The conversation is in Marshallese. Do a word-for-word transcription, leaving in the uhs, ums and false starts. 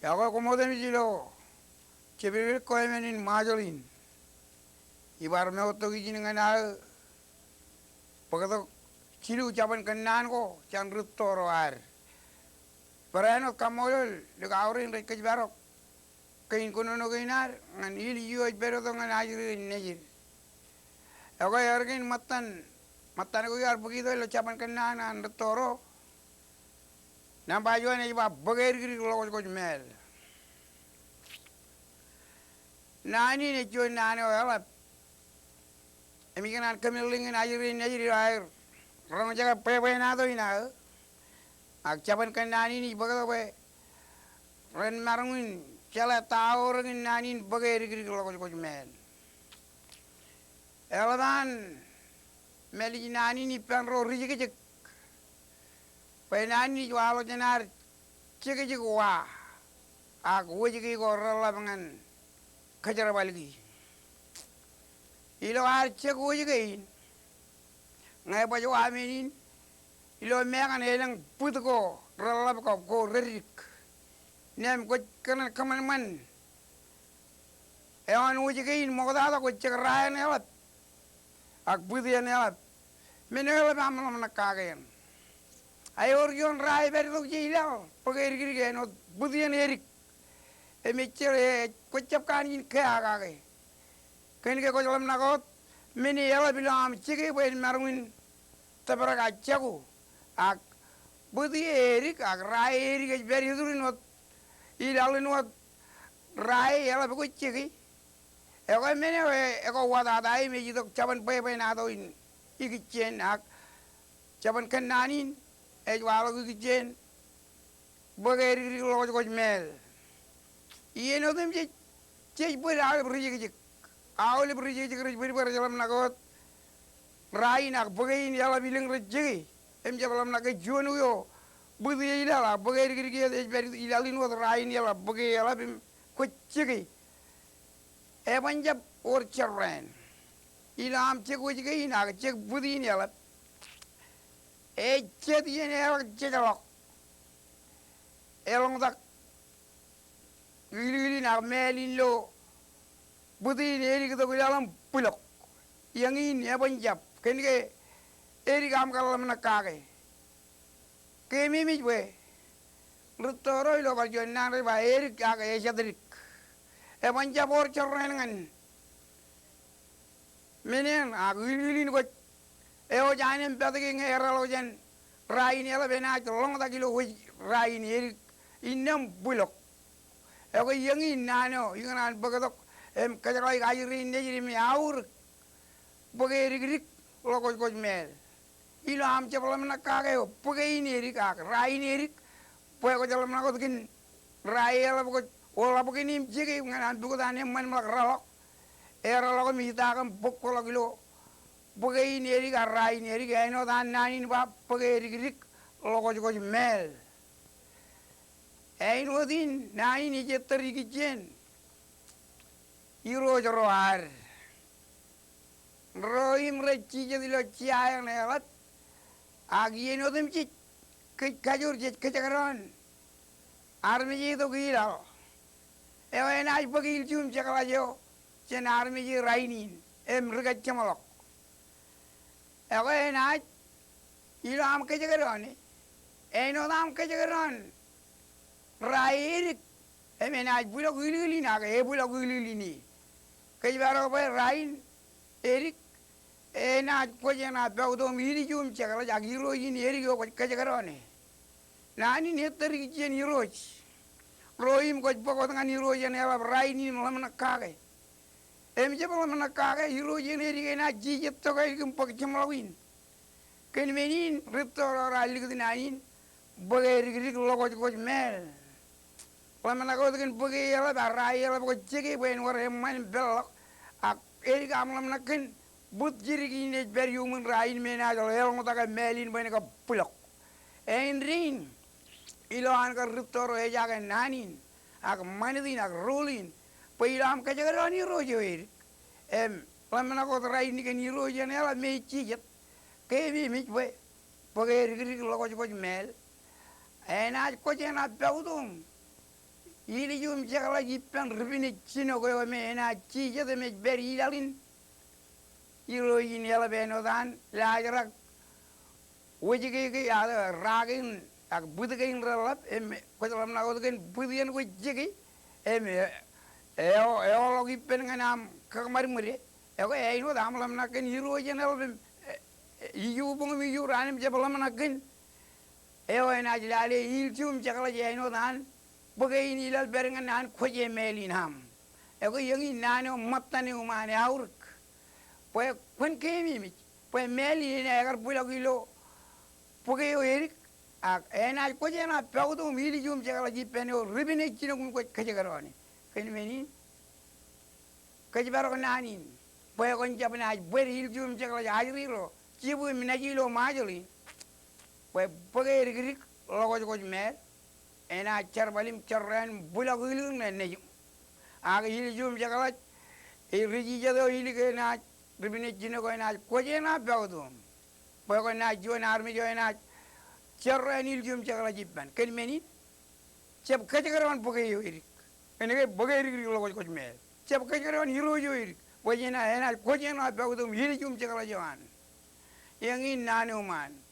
Ekwe, koṃ otemjej ilo jepelkōṃṃan ko emān in Ṃajeḷ in. Ibar moottok ijin ñan aō bōktok jilu jabōn kōnnaan ko jān rūtto ro ad. Barāinwōt kaṃṃoolol likao rein rej kōjparok kein kōnono kein ad ñan ilju eo ej pād tok ñan ajri nejid. Ekwe, erkein ṃōttan, ṃōttan ko iar bōk tok ilo jabōn kōnnaan an rūtto ro. Nōṃba juon ej ba bōk edikdik ḷọkjkōj māāl. Naan in ej juon naan eo eḷap. Im ikōṇaan kōmeḷeḷe ñan ajri nejid ilo aer roñjake bwebwenato in aō. Ak jabōn kōnnaan in ij bōktok bwe ren maroñ in jeḷā ta eo rekōn naan in bōk edikdik ḷọkjkōj māāl. Eḷap an mālij naan in ippān ro rijekjek. Bwe naan in ij waḷọk jān ad jekjek wa ak wōjke ko reḷḷap ñan kōjerbal ki. Ilo ad jek wōjke in, ñe baj wa men in, ilo mekan elōñ bwit ko reḷḷap kab ko reddik. Im kwōj kōṇaan kōṃanṃan eoon wōjke in ṃokta tok kwōj jek ra eṇ eḷap ak bwit eṇ eḷap. Men eo eḷap aṃ ḷōmṇak kake eṇ. Ak ewōr juon ra ej pād tok jej laḷ bōk edikdik āinwōt bwit eṇ edik. Im ejjeḷā, kwōj jab kanooj in kea kake. Kōnke kwōj ḷōmṇak wōt men eḷap ilo aṃ jeke bwe en maroñ in tōprak ajjako. Ak bwit edik ak ra edik ej pād iturin wōt ilaḷ in wōt ra eḷap kwōj jeke. Ekwe, men eo ej kauwatata im ej itok jabōn bwebwenato in ikijjien ak jabōn kōnnaan in ej waḷọk ikijjien bōk edikdik ḷọkjkōj māāl. Iien otemjej jej bōd aolep rijekjek. Aolep rijekjek rej bōd bwe rej ḷōmṇak wōt ra in ak bōke in eḷap ilōñ rej jeke. Im jab ḷōmṇak ke juon wōt eo bwit e ilaḷ ak bōk edikdik eo ej pād ilaḷ in wōt ra in eḷap bōke eḷap im kwōj jeke. Eban jab wōr jorrāān ilo aṃ jek wōjke in ak jek bwit in eḷap. Ej jet iien eḷak jejḷọk. Eḷọñtak ilwilin ak māāl in ilo bwit in edik tok ilaḷ im bwilọk. Eñin eban jab kōnke edik aṃ kar ḷōmṇak kake. Keememej bwe rūtto ro ilo bar juon naan rej ba edik ak ejatdik. Eban jab wōr jorrāān ñan men eṇ ak ilwilin kwōj ewōj an em patke ñe ereḷọk jān ra in eḷap enaaj ḷọñtak ilo wōj ra in edik innām bwilọk. Ekwe, eñin naan eo ikōṇaan bōktok im kōjjeḷāik ajri nejid im eaorōk bōk edikdik ḷọkjkōj māāl. Ilo aṃ jab ḷōmṇak kake eo bōke in edik ak ra in edik, bwe kwōj ḷōmṇak wōt kōn ra eḷap kwōj wōḷap kōn im jeke ñan an pukot an eṃṃan im ḷak reḷọk. Ereḷọk im itaak im bōkḷọk ilo bōke in edik ak ra in edik āinwōt an naan in ba bōk edikdik ḷọkjkōj māāl. Āinwōt in naan in ej ettōr ikijjien irooj ro ad. Ro im rej jijet ilo jea eṇ eḷap, ak iien otemjej kōj kajoor jej kōjekdọọn armej eo tok ilaḷ eo enaaj bōk ilju im jekḷaj eo jān armej eo rainin im ri kajjeṃḷọk. Ekwe enaaj ilo aṃ kōjekdọọn e, āinwōt aṃ kōjekdọọn ra edik im enaaj bwilọk ilwilin ak ebwilọk ilwilin e. Kōjparok bwe ra in edik enaaj kwōj eṇ aō pād tok im ilju im jekḷaj ak irooj in edik eo kwōj kōjekdọọn e. Naan in ettōr ikijjien irooj ro im kwōj bōk wōt ñan irooj eṇ eḷap rainin im ḷōmṇak kake. Im jab ḷōmṇak kake, irooj eṇ edik enaaj jijet tokālik im bōk jeṃḷọkin. Kōn men in rūtto ro raar likūt naan in bōk edikdik ḷọkjkōj māāl. Ḷōmṇak wōt kōn bōke eḷap ak ra eḷap kwōj jeke bwe en wōr eṃṃan im peḷḷọk. Ak edik aṃ ḷōmṇak kōn bōd jidik in ej pād iuṃwin ra in me enaaj eḷọñtake māāl in bwe en kab bwilọk. Āindein ilo an kar rūtto ro ejaake naan in ak ṃanit in ak rule in bwe ilo aṃ kōjekdọọn irooj eo edik im ḷōmṇak wōt rainin kōn irooj eṇ eḷap me ej jijet, keememej bwe bōk edikdik ḷọkjkōj māāl. Enaaj kwōj eṇ aō pād tok im Ilju im jekḷaj ippān ri-Pinej jinok eo me enaaj jijet im ej pād ilaḷ in Irooj in eḷap āinwōt an laajrak wōjke ke, a, ra kein ak bwit kein reḷap im kwōj ḷōmṇak wōt kōn bwit iien kwōj jeke im e, eo, eoḷọk ippān ñan aṃ kakōṃadṃōde. Ekwe āinwōt aṃ ḷōmṇak kōn Irooj in eḷap im, e, e, iju boñ im iju raan im jab ḷōmṇak kōn eo enaaj lale ilju im jekḷaj āinwōt an bōk in ilaḷ pād ñan an kwōj emāāl in aṃ. Ekwe eñin naan eo ṃōttan eo iṃaan eaorōk bwe kwōn keememej bwe māāl in enaaj kar bwilọk ilo bōk eo edik, ak enaaj kwōjeṇ aō pọuto im ilju im jekḷaj ippān eo ri-Pinej jinok im kwōj kōjekdọọne. Kōn men in, kōjparok naan in bwe kwōn jab naaj bwed ilju im jekḷaj ajri ilo jibū im naji ilo Ṃajeḷ in. Bwe bōk edikdik ḷọkọjkọj māāl enaaj jerbal im jorrāān bwilọk ilikin ṇe nejiṃ. Ak ilju im jekḷaj ej ri-jijet eo ilik enaaj, ri-Pinej jinok eo enaaj kwōjeṇ aō pọuto im bwe kwōn naaj juon armej eo enaaj jorrāān ilju im jekḷaj ippān. Kōn men in, jab kōjekdọọn bōk eo edik. Kōnke bōk edikdik ḷọkọjkọj māāl. Jab kōjekdọọn Irooj eo edik bwe enaaj, enaaj kwōjeṇ aō pọuto im ilju im jekḷaj eo an. Eñin naan eo iṃaan.